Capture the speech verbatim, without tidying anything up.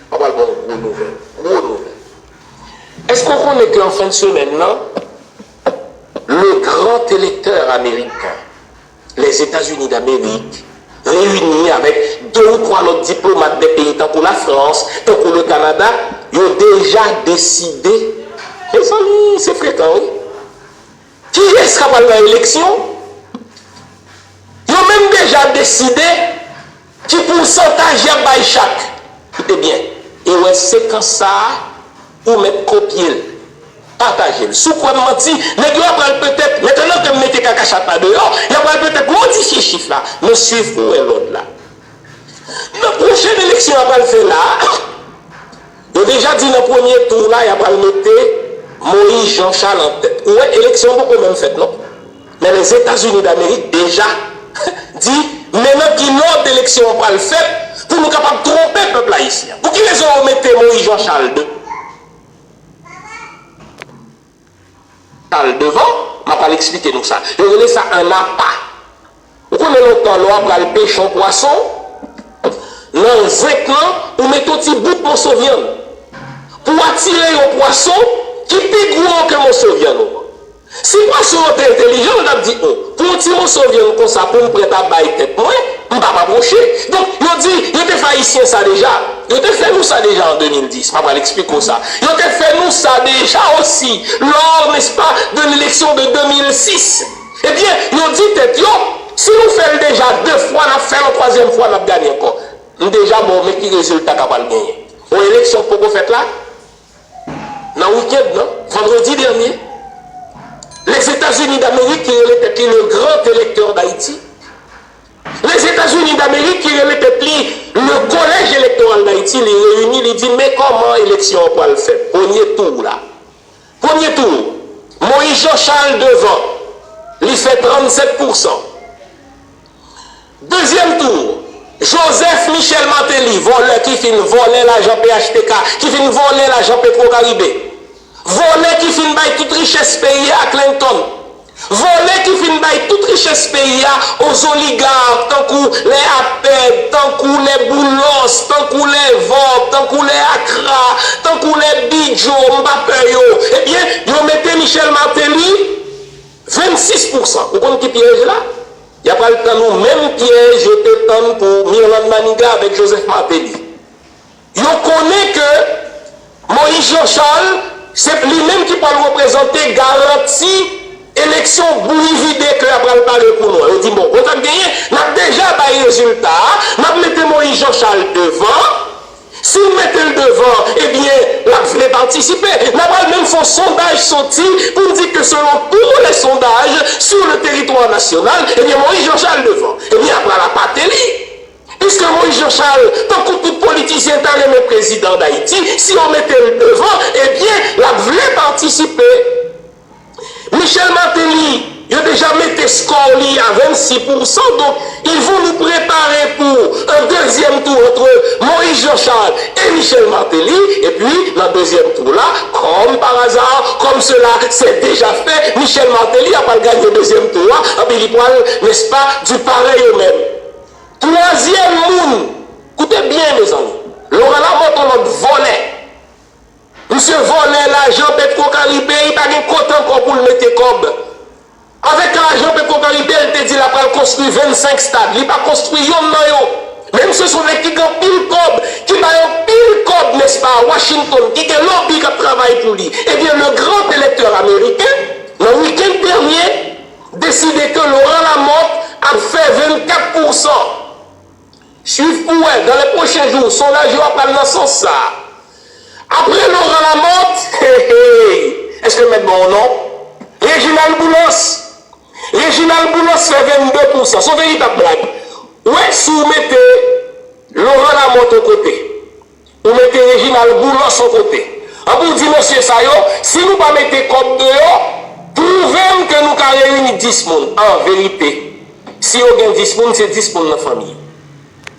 Mwen pral ba w gwo nouvèl, gwo nouvèl. Èske w konnen ke an fen de semèn nan, le grand électeur américain, les États-Unis d'Amérique, reyini avèk de ou twa lòt diplomat de peyi tankou Lafrans, tankou le Kanada, yo deja deside. Mezanmi, se frekan, wi. Kiyès k ap al nan eleksyon? Yo menm deja deside ki pousantaj y ap bay chak. Koute byen, e wè sekans sa a, ou mèt kopye l, pataje l. Si w kwè m manti, nèg yo apral petèt, mentnan ke m mete kaka chat la deyò, y apral petèt modifye chif la, men swiv pou w wè lòd la. Nan pwochèn eleksyon y apral fè la a, yo deja di nan premye tou la, y apral mete Moïse Jean Charles an tèt. Ou wè, eleksyon an poko menm fèt non. Men Lèzetazini Damerik deja di, men nan ki lòd eleksyon an pral fèt pou nou kapab twonpe pèp ayisyen an. Pou ki rezon yo mete Moïse Jean Charles de Charles devan? M ap al eksplike nou sa. Yo rele sa an apa. Ou konnen lontan, lè w ap pral peche yon pwason, nan zenk lan, ou mete yon ti bout moso vyann pou atire yon pwason ki pi gwo ke moso vyann ou an. Si pwason an te entèlijan, l t ap di, o, pou yon ti moso vyann konsa, pou m prèt ap bay tèt mwen, m p ap apwoche. Donk, yo di, yo te fè Ayisyen sa deja. Yo te fè nou sa deja an de mil dis. M ap pral eksplike w sa. Yo te fè nou sa deja osi, lors, n'est-ce pas, de l'élection de de mil sis. Ebyen, yo di tèt yo, si nou fè l deja de fwa, n ap fè l yon twazyèm fwa, n ap gade ankò. M deja ba w men ki rezilta k ap al genyen. Yon eleksyon k poko fèt la, nan wikenn nan, vandredi dènye, Lèzetazini Damerik ki rele tèt li le grand électeur d'Haïti, Lèzetazini Damerik ki rele tèt li le Collège électoral d'Haïti, li reyini, li di, men kòman eleksyon an pral fèt, premye tou la. Premye tou, Moïse Jean Charles devan, li fè trannsèt pousan. Dezyèm tou, Joseph Michel Martelly, vòlè ki fin vòlè lajan P H T K, ki fin vòlè lajan Petro Caribe, vòlè ki fin bay tout richès peyi a Clinton, vòlè ki fin bay tout richès peyi a aux oligarques, tankou les Aped, tankou les Boulos, tankou les Vorbe, tankou les Accra, tankou les Bidjo, m pa pè yo. Ebyen, yo mete Michel Martelly vennsis pousan. Ou konn ki pyèj la? Y ap al tann ou menm pyèj yo te tann pou Mirlande Manigat avèk Joseph Martelly. Yo konnen ke Moïse Jean Charles, se li menm ki pral reprezante garanti eleksyon bouyi vide ke y ap pral pare pou nou an. Yo di, bon, konn sa k genyen, n ap deja bay rezilta a, n ap mete Moïse Jean Charles devan. Si n mete l devan, ebyen, l ap vle patisipe. N a pral menm fè yon sondaj soti pou n di ke selon tous les sondages sur le territoire national, ebyen, Moïse Jean Charles devan. Ebyen, y ap pral apa Martelly. Piske Moïse Jean Charles, tankou tout politisyen, ta renmen prezidan Dayiti, si yo mete l devan, ebyen, l ap vle patisipe. Michel Martelly, yo deja mete skò li a vennsis pousan, donk, ils vont nous préparer pour un deuxième tour entre Moïse Jean Charles et Michel Martelly, epi, nan dezyèm tou la, comme par hasard, comme cela s'est déjà fait, Michel Martelly ap al ganye dezyèm tou a, epi li pral, n'est-ce pas, du pareil au même. Twazyèm moun, koute byen, mezanmi, Laurent Lamothe, yon lòt vòlè. Misye vòlè lajan Petro Caribe, li pa gen kont ankò pou l mete kòb. Avèk lajan Petro Caribe, l te di l ap pral konstwi vennsenk stad. Li pa konstwi yonn nan yo. Men misye se yon nèg ki gen anpil kòb, ki bay anpil kòb, n'est-ce pas, Washington, ki gen lobby k ap travay pou li. Ebyen, le grand électeur américain, nan wikenn dènye, deside ke Laurent Lamothe ap fè vennkat pousan. Swiv pou wè, dans les prochains jours, sondaj yo ap pral nan sans sa. Apre Laurent Lamothe, hey, hey, èske m mèt ba w non? Reginald Boulos. Reginald Boulos fè vennde pousan. Se yon veritab blag. Ou wè, si w mete Laurent Lamothe yon kote, ou mete Reginald Boulos yon kote. Anpi w di mesye sa yo, si nou pa mete kòb deyò, pwouve m ke nou ka reyini dis moun. An verite, si yo gen dis moun, se dis moun nan fanmi yo.